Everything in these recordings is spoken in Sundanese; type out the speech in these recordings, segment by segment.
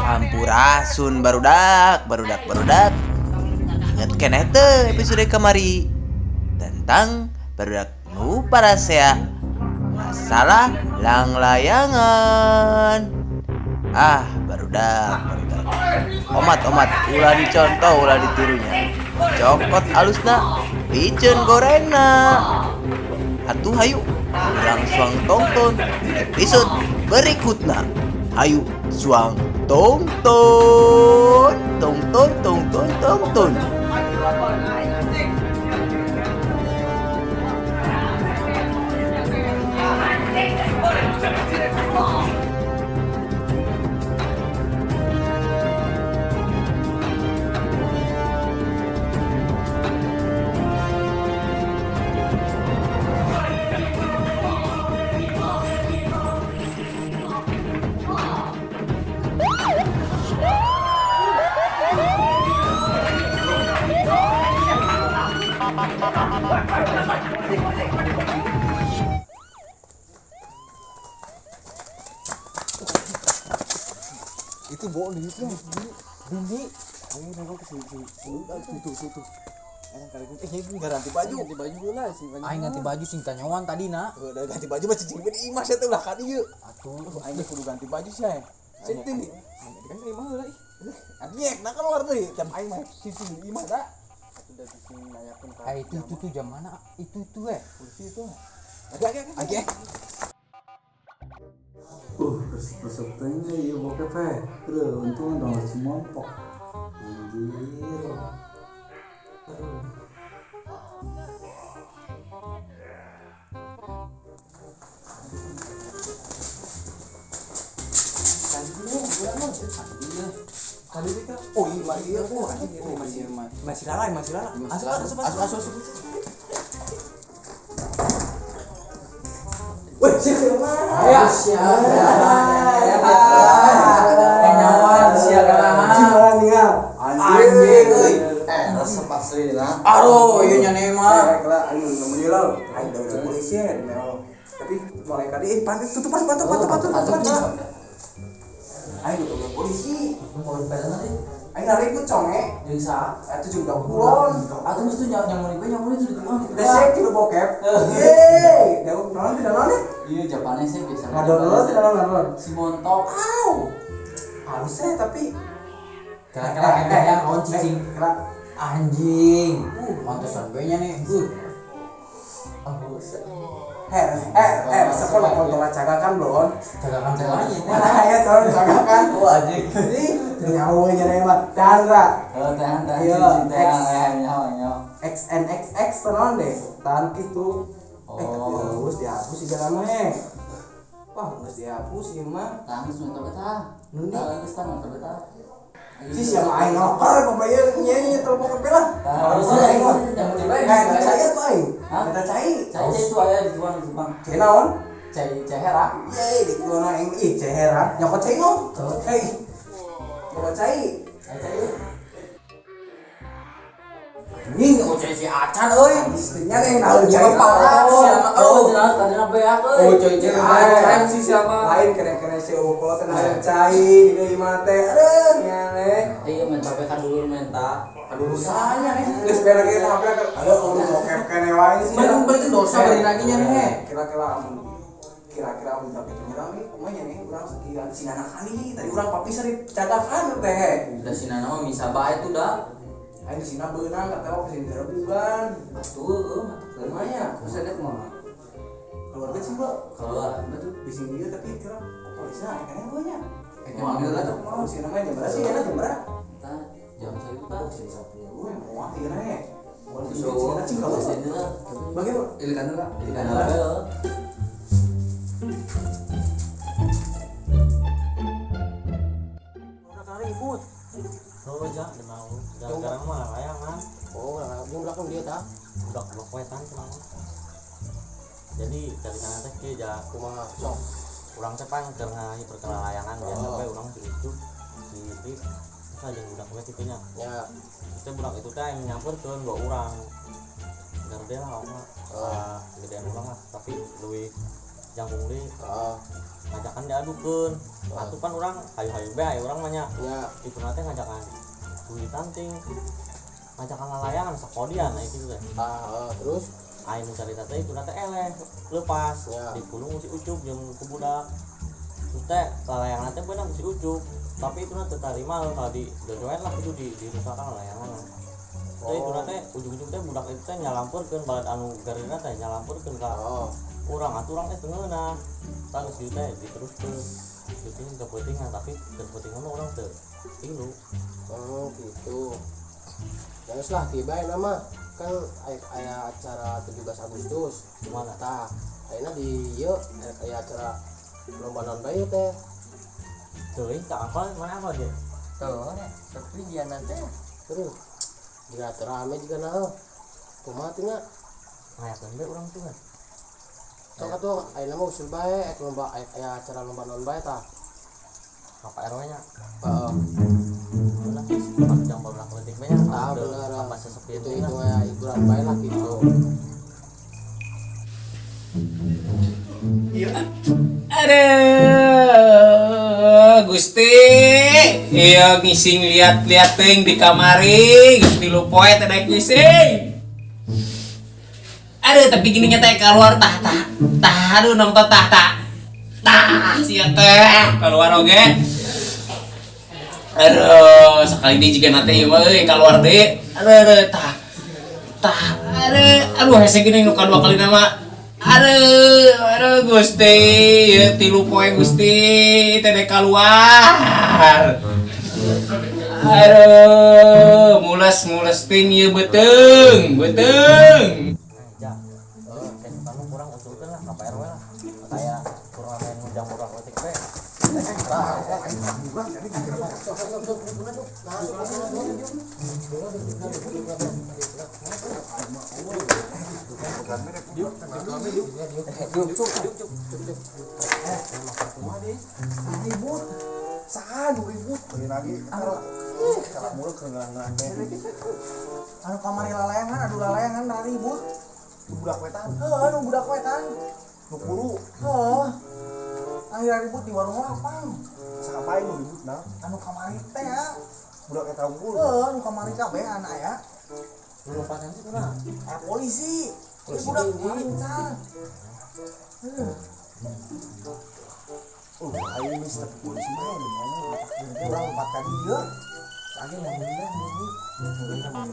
Sampurasun barudak, barudak, barudak. Ingat keneh teu episode kamari tentang barudak nu parasea masalah langlayangan. Ah, barudak, barudak. Omat, omat, ulah dicontoh, ulah ditirunya. Cokot alusna, piceun gorengna. Atuh hayu, urang suang tongton episode berikutnya. Hayu suang tongton, tongton, tongton, tongton. Itu bohong di situ. Bini. Ayo nongol ke sini. Tuh tuh tuh. Ini ganti baju. Ganti baju dulu lah sih. Aing ganti baju sing tanyawan tadi nak. Udah ganti baju mah cicing di imah sia teh ulah ka dieu. Atuh aing kudu ganti baju sia. Cicing. Kan di imah heula ih. Nyek nah keluar deui jam aing mah cicing di imah da. Udah cicing nanyakeun ka. Itu tuh jam mana? Itu tuh eh. Polisi itu. Agak agak. Resep teh ieu bokep eh. Aduh, untung dong si montok. Anjir. Kali ini kan, oh iya, iya, oh anjing, masih lala, masih lala. Asup, asup, asup, asup, asup. Wih, siapa? Ya, siapa? Nyawan, siapa? Gimana tinggal? Anjing, resep asli lah. Aduh, iya nyane mah. Kela, aing nemuin lo. Aing udah polisi ya, tapi mulai kali, pantai tutup pas, patuh, patuh, patuh, patuh. Aing udah polisi. Aing narik ku conge. Jeung saha? Atuh jeung budak kulon. Atuh geus tuh nyamuri we nyamuri tuh di tukang gitu. Resek ti bokep. Yeay, daun naon teh naon? Iya, Japane sih biasa. Ngadon teh naon naon. Si montok. Au. Halusnya tapi kira-kira kayak naon cicing. Anjing. Pantesan we nya nih. Halus. Sekolah kontol cagakan belum? Cagakan cagakan. Nah, ya tolong cagakan. Oh anjing. Ini nyawa nya mah Chandra. Oh, tahan tahan. Nyawa. XNXX tenan deh. Tahan gitu. Tapi harus dihapus di jalan mah. Wah, geus dihapus ieu mah. Tahan geus mantap eta. Nundi. Geus tahan mantap eta. Si siapa aing ngelokor pembayar nyanyi telepon ke lah. Harus aing mah. Eta cai atuh aing. Eta cai. Cai itu aya di tukang di tukang. Cai naon? Cai cehera. Yeay, di tukang aing ih cehera. Nyokot cai ngom. Hei. Nyokot cai. Cai cai. Anjing nyokot cai si acan euy. Istrinya yang naon cai parah. Oh, jelas tadi apa ya euy. Oh, cai cai acan sih siapa. Lain kene-kene si Uko teh naon cai di ieu mah teh. Aduh, nyane. Iya minta we ka dulur minta. Aduh usahanya nih. Geus beres ge tahap aduh udah bokep kene wae sih. Mana berarti dosa bari lagi nya nih. Kira-kira amun kira-kira amun tapi nyerang nih kumaha nya nih urang sekian si Nana kali tadi urang papi seri cadakan teh. Udah si Nana mah misa bae tuh dah. Aing di sini beunang kata apa sih direbugan. Atuh heueuh mantap lumayan. Terus ada kumaha? Keluar sih, Bro. Keluar. Betul. Di sini dia tapi kira kok polisi nah kene nya. Mau ambil lah tuh. Mau si namanya jam berapa sih? Enak jam berapa? Tah, jam 1 tah. Oh, jam 10 yang mau ieu nya. Mau Suruh. cing kalau bagaimana? Ilikan lah. Ilikan lah. Udah ribut. Oh, ja, mau. Jarang mah layangan. Oh, jeung belakang dia tah. Udah blok wetan cenah. Jadi dari sana teh kieu ja kumaha sok. Urang teh pan keur ngahiperkeun layangan biasa we urang di itu di terus jeung budak we kitu nya. Ya. Teh budak itu teh yang nyamperkeun dua urang. Gerde lah urang. Gedean urang lah, tapi leuwih Jangkung deui. Heeh. Ngajakan diadukeun. Atuh pan urang hayu-hayu bae aya urang mah nya. Nya. Itu teh ngajakan duitan ting. Ngajakan lalayangan sakodian aya kitu teh. Ah, terus Aing nu carita teh itu teh eleh lepas Ya. dipulung ku si Ucup jeung ku budak. Terus teh lalayangan teh beunang ku si Ucup. Tapi itu teh tarima kalau di jojoen lah itu di dirusakan lalayangan. Teh itu teh ujung-ujung teh budak itu teh nyalampurkeun balad anu garina teh nyalampurkeun ka Oh. urang atuh urang teh teu ngeunah. Tah geus dieu teh diteruskeun. Diteruskeun ke peutingan tapi ke peutingan mah urang teu tilu. Oh, gitu. Ya geus lah tiba nama kan aya acara 17 Agustus. Kumaha? Tah, ayeuna di ieu aya acara lomba naon bae teh. Teuing tak apa mana apa dia? Tuh, tapi dia nanti Terus jika terame jika naon. Kumaha teh nya? Ngayakeun bae urang tuh kan. Sok atuh ayeuna mah usul bae ek lomba aya acara lomba naon bae tah. Ka Pak RW nya. Heeh. Lah, pas jam 12 leutik bae nya. Ah, bener. Tambah sesepi Itu itu aya hiburan bae lah gitu. Aduh, Gusti, iya ngising lihat-lihat ting di kamari, geus tilu poe teh daek ngising. Aduh, tapi gini nya teh keluar tah tah tah aduh nongton tah tah tah sia teh keluar oge. Aduh, sekali ini jika nanti ieu mah euy keluar deui. Aduh, aduh tah tah aduh aduh hese gini nu kadua kali nama. Aduh, aduh Gusti, ieu tilu poe Gusti teh dek keluar. Aduh, mules-mules ting ieu beuteung, beuteung. Ja. Kayak kamu kurang usulkeun lah ka Pak RW lah. Kayak turnamen ngundang urang leutik bae. Ribut. Saha nu ribut? Lagi kalau mulu keungeun teh. Anu kamari lalayangan, adu lalayangan ribut. Budak wetan. Heuh, nu budak wetan. Nu kuru. Heuh. Akhirnya ribut di warung lapang. Saha nu ribut nah? Anu kamari teh ya. Budak eta unggul. Heuh, nu kamari kabeh anak aya. Lu lompatan sih kunaon? Aya polisi. Polisi budak paling. Heuh. Oh, aing geus tapi polisi mah nya. Urang lompat ka dieu. Lagi mau beli Geus mah.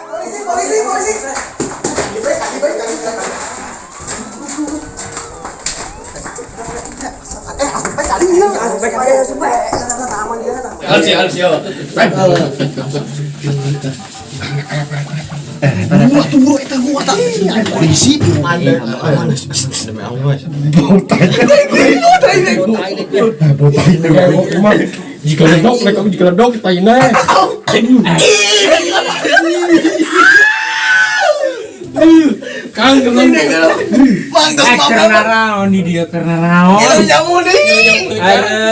Polisi, polisi, polisi. Halus ya. Polisi. Jika ledok, mereka jika ledok taina. Kang Karena raon di dia karena raon. Aduh,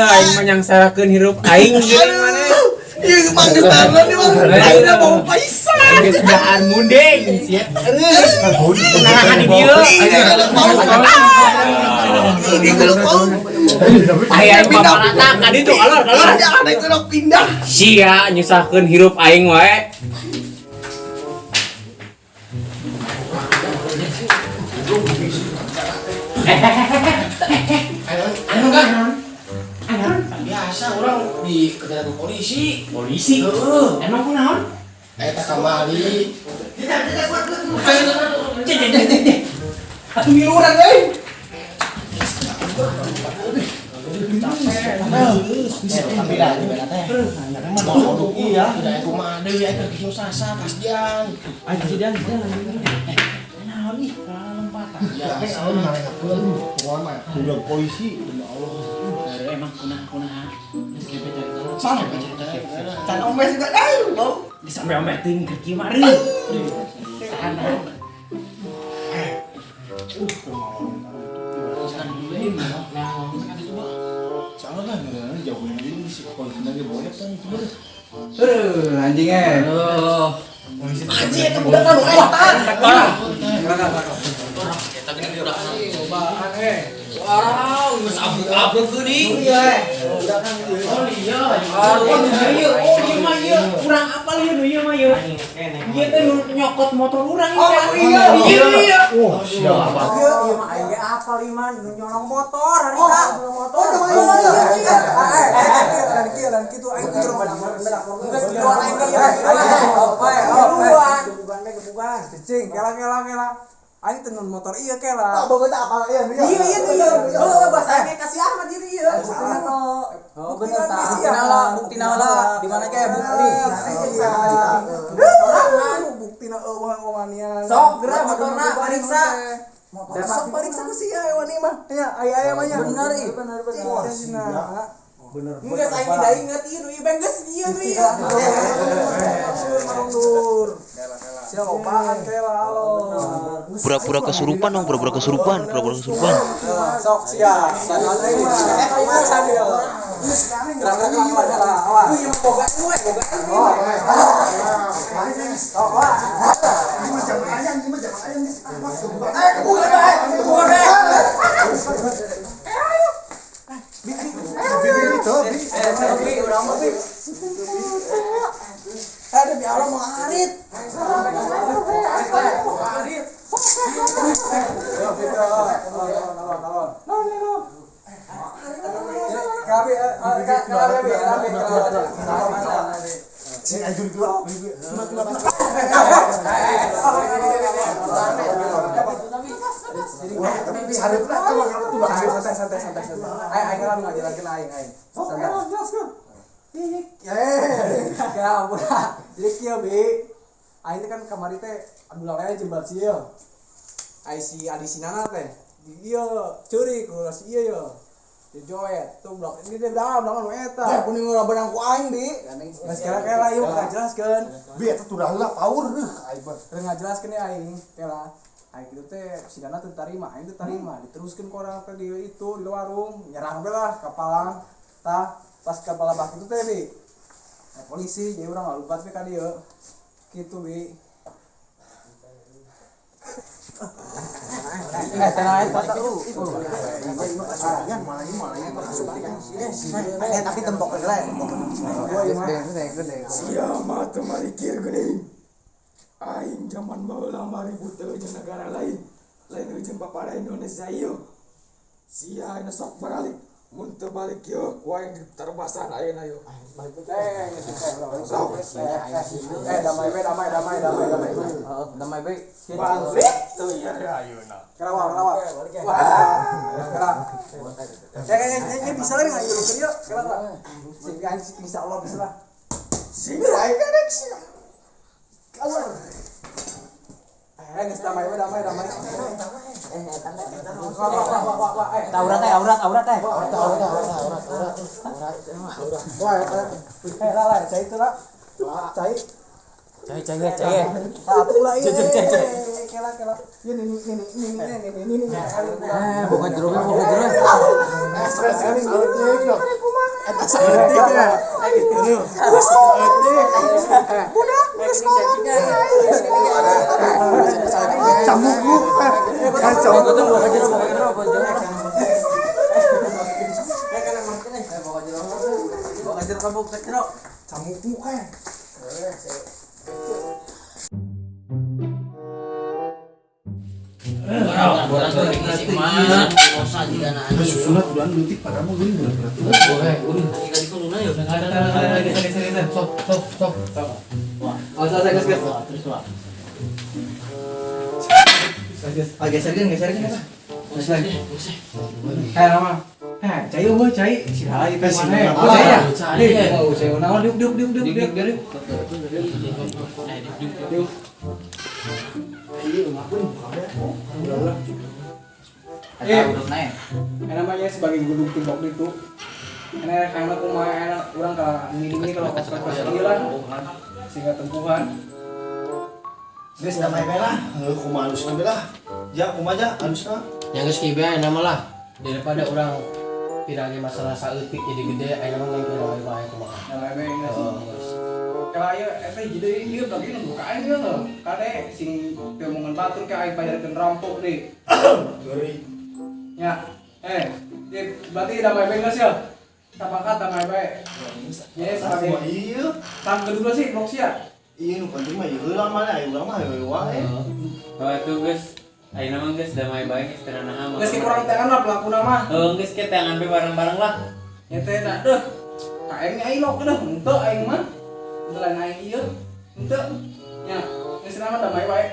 aing mah nyangsarakeun hirup aing geuning maneh. Ieu mang geus tahan nih mang. Aing mau paisan. Geus daan munding sia. Kenalan di dieu. Ini kalau mau Aya paparata ka ditu alor alor. ada yang pindah. Sia nyusahkeun hirup aing wae. Anu kan? Biasa orang dikejar polisi. Polisi. Emang kunaon? Eta kamari. Atuh ngilu urang euy. Tapi dah gimana teh? Iya, tidak kumaha deui aya keur kisah sasa kasihan. Ayo sidan sidan. Naon ih, lompatan. Ya, Budak polisi demi Allah. Baru emang kunaha-kunaha. Geus gepe cerita. Salah. Can omes juga dah, bau. Sampai omeh teuing keur kieu mari. Tahan. Salah lah, negara jauh ini si polisi lagi boleh kan itu mah. Aduh, anjing eh. Anjing eta budak mah nu eta. Eta geuning budak. Cobaan eh. Wah, geus abrek-abrek geuning. Iya. Oh iya. Oh iya, oh iya mah iya. Kurang apal ieu nu ieu mah ieu. Ieu teh nu nyokot motor urang Oh, iya. Iya iya. Wah, siapa? Iya, iya mah aing ge apal iman nu nyolong motor harita. Oh, iya iya. Eh, kieu dan kitu aing kudu geus duluan aing ge. Duluan. Gebugan ge gebugan. Cicing, kela kela kela. Aing tenun motor iya kela. Ah, bawa apa iya Iya iya iya. Oh, bahasa aing kasih Ahmad ieu ieu. Oh, bener tah. Bukti lah, di mana kayak bukti. Buktina eueuh wanian. Sok geura motorna pariksa. Sok pariksa ku sia wani mah. Ya, aya aya mah nya. Bener ih. Bener bener. Wah, sia. Bener. Geus aing da inget ieu nu ieu bang geus ieu nu ieu. Mundur. Sia lobaan kela halo. Pura-pura kesurupan dong, pura-pura kesurupan, pura-pura kesurupan. Sok sia. Santai mah. Eh, sadil. Gerak-gerak lah, awas. Ieu mah boga we, boga. Ini mah zaman ayam, ini mah zaman ayam. Eh, kebuka bae, kebuka bae. Bi itu, bi. Tapi urang mah bi. Eh, demi Allah mau arit. Si ajur itu lah. Sarip lah, kalau Santai santai santai santai. Aing aing lah ngajarankeun aing aing. Santai. Ya, budak. Jadi kieu bi. Aing teh kan kamari teh aduh lalaya jembat sieun. Ai si adi sinana teh. Ieu curi ku si ieu yo. Dijoet tuh blok ini teh dah blok anu eta. Ya, kuning ora benang ku aing, bi. Geus kela-kela ieu ngajelaskeun. Bi eta tuh heula power heuh aing mah. Keur ngajelaskeun ya aing kela. Aing kitu teh sidana teu tarima, aing teu tarima, diteruskeun ku orang teh di itu di warung, nyerang we lah kapalang. Tah pas kepala bak itu teh bi. Nah, polisi jadi urang ngalubat we ka dieu. Kitu bi. Eh, tenang aja, Eh, tapi tembok heula ya, tembok. Siapa teu marikir geuning? Aing jaman baheula mah ribut teu jeung negara lain. Lain jeung bapada Indonesia ieu. Sia ayeuna sok baralik. Mun teu balik ieu ku aing diterbasan ayeuna ieu. Sok. Eh, damai we, damai, damai, damai, damai. Damai bae. Balik teu ieu ayeuna. Kela wah, kela wah. Wah. Kela. Ya, ya, ya, ya, bisa lah ngayurukeun yuk. Kela, kela. Sing aing insyaallah bisa lah. Sing aing karek sia. Keluar. Eh, geus damai we, damai, damai. Wah, wah, wah, wah, wah, eh. Aurat teh, aurat, aurat teh. Wah, eh, lah, lah, cai itu lah. Cai. Cai cai cai. Satu lah, iya. Cai, cai, cai. Kela, kela. Ini, ini, ini, ini, ini, ini, ini. Eh, bukan jeruknya, bukan jeruk. Camuk lu. Kacau. Camuk muka. Susunat bulan leutik padamu geuning berat-berat. Sok sok sok. Oh, selesai guys, guys. Ah, geserkeun, geserkeun apa? Eh, nama. Eh, cai eueuh cai. Si halai teh mana? Oh, cai ya? Cai. Oh, cai naon diuk diuk diuk diuk diuk diuk. Diuk. Eh, namanya sebagai gudung tembok itu. Enak karena kumaha enak urang ka ini kalau kos-kos ieu lah. Sehingga tempuhan. Geus damai bae lah. Heuh kumaha alusna bae lah. Ja kumaha ja alusna. Yang geus kieu bae nama lah daripada orang Pirage masalah saeutik jadi gede, ayeuna mah ngan damai bae kumaha. Damai bae geus. Heeh, geus. Kalau ieu eta hiji deui ieu bagi nu buka aing ieu loh. Kade sing teu omongan batur ke aing pajarkeun rampok deui. Ya, eh, berarti damai bae geus ya? Sepakat damai bae. Ya, sebagai Iya. Tang kedua sih, blok sia. Iya, nu penting mah ieu heula mana aya urang mah hayu wae. Oh itu geus ayeuna mah geus damai bae, geus teu nanaon. Geus ki kurang tangan lah pelaku nama. Heuh, geus ke tangan be bareng-bareng lah. Ya teh dah deh. Ka aing aing lok deh, henteu aing mah. Henteu lain aing ieu. Henteu. Ya, geus nama damai wae.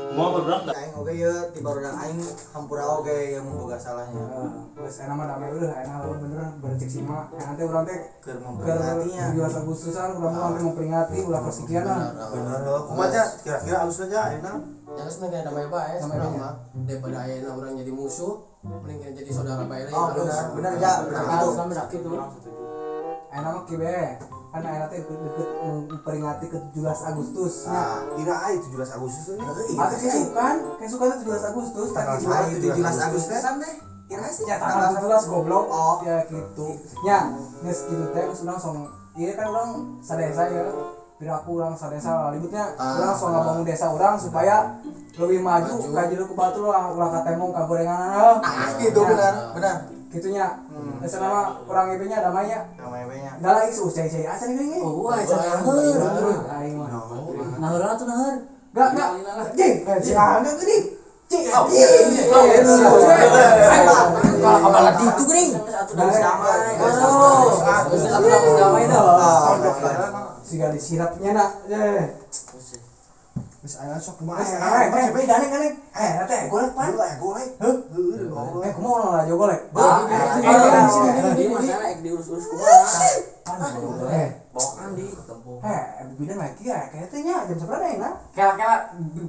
Mau bergerak dah. Aing oge ieu ti barudak aing hampura oge ieu mun boga salahnya. Geus enak mah damai udah, enak bener bercek sima. Enak teh urang teh Keur keur memperingatinya. 17 Agustusan urang mah teh memperingati ulah persikian lah. Bener heuh. Kumaha nya kira-kira alus aja enak. Ya geus mah damai bae Damai urang bae. mah daripada ayeuna urang jadi musuh, mending jadi saudara bae lah. Oh, bener, bener ya, bener gitu. Sama gitu. Enak mah kieu bae. Kan ayeuna teh deket memperingati ke 17 Agustus. Nah, kira ai 17 Agustus ini. Atau kesukan, kesukan teh 17 Agustus, Tanggal tapi 17 Agustus teh. Kira sih ya tanggal 17 goblok. Oh. Ya gitu. Ya, geus kitu teh geus urang song ieu kan urang sadesa ya. Piraku urang sadesa ributnya urang sok ngabangun desa urang supaya lebih maju, ka jero ku batur lah ulah katembong ka gorengan. Ah, gitu benar, benar. Gitunya. Geus nama urang ieu nya damainya. Damai bae nya. Dah lagi cai cai acan ini. Oh, wah, can. Aing mah. Naheur atuh naheur. Gak, gak. Jing, si Angga gini. Cing, Kalau kabalat itu geuning. Atuh damai. Oh, Geus atuh damai dah. Siga disirapnya nak. Eh. Geus aya sok kumaha. Eh, eh, eh, ganeng, ganeng. Eh, teh golek pan. Heeh, golek. Heuh. Heeh, Eh, kumaha urang rajo golek? Di masalah ek diurus-urus kumaha. Eh, Bawaan di eh, bidan lagi ya, kayaknya jam seberapa ya, nak? Kela-kela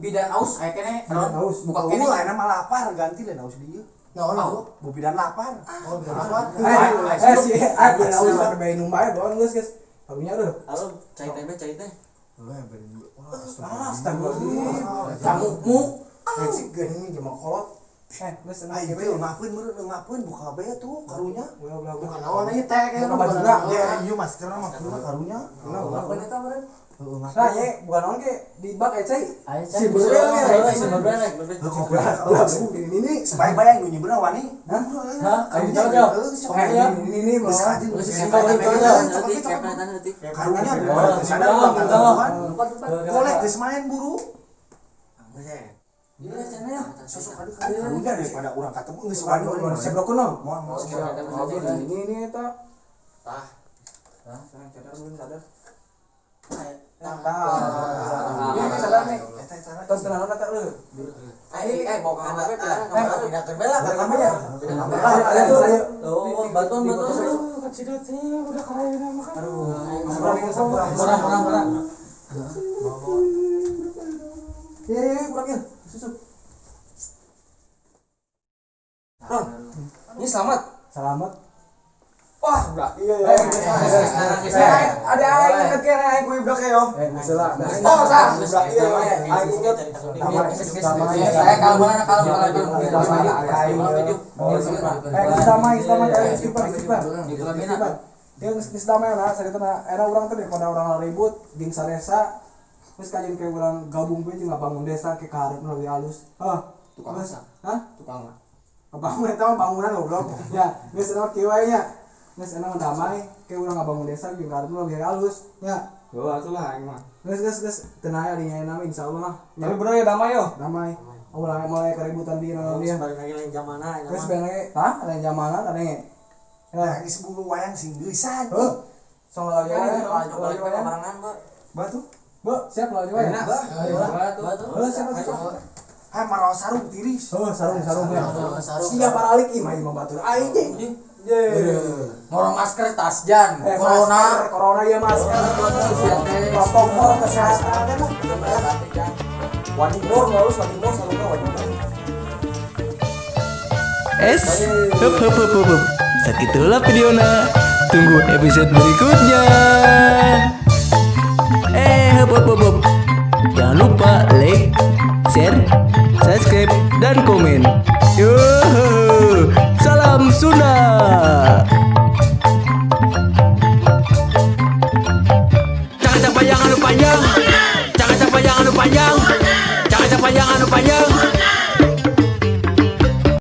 bidan aus aya keneh. Bidan aus. Buka keneh. Eueuh, ayeuna mah lapar ganti lain aus dieu. Naon oh. Bu bidan lapar. Oh, bidan lapar. Eh, eh, si, ah, bidan aus sampai bayi numbai, bawaan geus, geus. Karunya deh. Halo, cai teh be, cai teh. Lu yang beri Ah, astagfirullahaladzim. Camukmu. Eh, sih geuning jeung kolot. Eh, geus Ah, enak itu ngapain meureun ngapain buka bae tuh karunya. Ulah, ulah, Bukan ulah. naon ieu teh Buka bajuna. Ya, iya maskerna mah kudu karunya. Ulah, ulah. Apa eta meureun? Heeh, Nah, ngapain. ye, bukan naon ge di bak eh cai. Ayo Si beurel ya. Si beurel. Heuh, kopi. Ulah, ini ini. Supaya bayang nu nyebrang wani. Hah? Hah? Karunya. Jauh, jauh. Heuh, sok. Eh, ini ini Geus mah. kajen. Geus Geus leutik, Karunya leutik. daripada sana urang katempuhan. Lupa, lupa. Golek geus main buru. Geus ya. Iya, cenah ya. Sosok aduh karunya daripada urang ketemu geus wani. Waduh, seblok kuno. Moal moal. Ini ini eta. Tah. Tah, sadar belum sadar. Tah. Ini sadar nih. Eta eta. Tos tenang eta leuh. Eh, eh, bawa ka handap we pindah ka pindah ke bela. Pindah ka ya? Pindah Ayo, ayo, ayo. Oh, bantuan, bantuan. Aduh, sampura nih, sampura. Murah, murah, murah. Iya, iya, kurang ya. Susu. Ron, ini selamat. Selamat. Wah, budak. Iya, iya. Ada aing inget kene aing kuy budak yo. Eh, masalah. Oh, tah, budak ieu aing inget. Saya kalau mana kalau kalau Eh, damai, damai, ayo istighfar, istighfar. Istighfar. Dia geus damai lah, sarita na era urang teh daripada urang ribut jeung sadesa. Terus kajian kayak urang gabung we jeung ngabangun desa ke kaharepna leuwih halus. Hah, Tukang geus. Hah? Tukang. Ngebangun eta mah bangunan goblok. Ya, geus enak kieu wae nya. Geus enak damai, kayak urang ngabangun desa jeung kaharepna leuwih halus. Ya. Heuh, atuh lah aing mah. Geus geus geus tenang aya dinya nama insyaallah lah. Tapi bener ya damai yo. Damai. Ulah mulai keributan di dalam dia. Balik lagi lain zamana Terus ben lagi, tah lain zamanan ada nge. Nah, geus buru wayang sing geusan. Heuh. Song lagi wae. Laju balik ke barengan, Mbak. Batu. Bu, siap lagi wae. Heuh, siap siap. Hai marawa sarung tiris. Heuh, sarung sarung ya. Sarung. Siap paralik imah imah batur aing jeung. Ye. Ngorong masker tasjan, Eh, corona. masker, corona ya masker. Protokol kesehatan lah. Wajib mur, harus wajib mur, sarungnya wajib mur. Es, hup hup hup hup. Hup. Sakitulah videona. Tunggu episode berikutnya. Eh, hup hup hup hup. Jangan lupa like, share, subscribe, dan komen. Yo, salam Sunda. Cakacang panjang anu panjang. Cakacang panjang anu panjang.